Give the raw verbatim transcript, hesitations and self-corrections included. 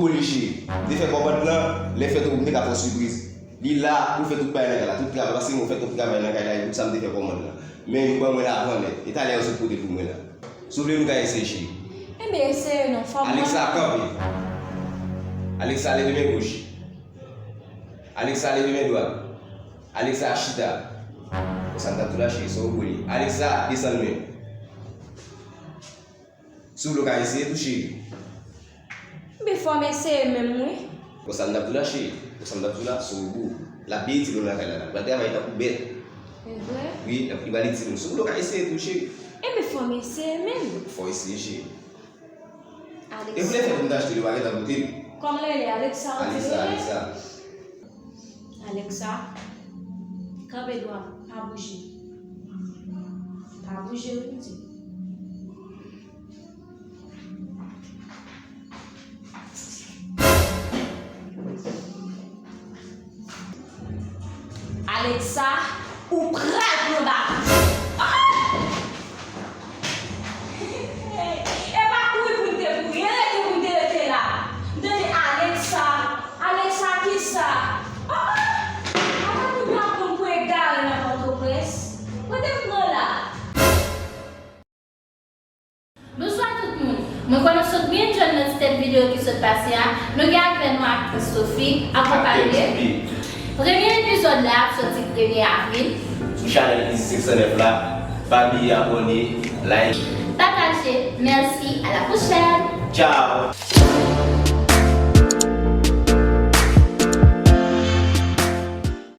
Sobo li cheri. M te fè kòmand lan, lè fèt ou m te ka fè w sipriz. Li la pou fè tout bagay nan kay la. Tout travay, paske mwen fè tout travay nan kay la, e pou sa m te fè kòmand lan. Men m pran mwen lavan nèt. E talè yo sot pote pou mwen la. Si w vle nou ka eseye cheri. Enben eseye non, fò m Alexa, kanpe. Alexa, leve men goch. Alexa, leve men dwat. Alexa, chita. Konsa m t ap di w la cheri, se w pou li. Alexa, desann men. Si w vle w ka eseye tou cheri. Enben fò m eseye menm wi. Konsa m t ap di w la cheri. Konsa m t ap di w la, se w pou. L ap byen itil ou nan kay la. L ap travay tankou bèt. E vre? Wi, l ap li pral itil ou. Si w vle w ka eseye tou cheri. Enben fò m eseye menm. Fò w eseye cheri. E pou lè fèt m t achte li, w pa gentan pote li. Kòman l rele? Alexa, ou di li rele? Alexa, Alexa. Alexa, kanpe dwat, pa bouje. Pa bouje, wi, m di. Alexa, ou pral pran baton. Ah! E pa kouri pou n te kouri, e rete pou n te rete la. M tande Alexa, Alexa kisa? Ah! Apa moun yo ap pran m pou egare nan Pòtoprens? Kote m pran la? Bonswa tout moun. Mwen kwè nou sot byen jwenn nan ti tèt videyo ki sot pase a. Nou gen avè nou aktris Sophie, akonpanye. Premye epizòd la ap sòti premye avril. Sou chanèl Easy cinq cent neuf la, pa bliye abòne, like. Pataje. Mèsi, à la prochaine. Ciao.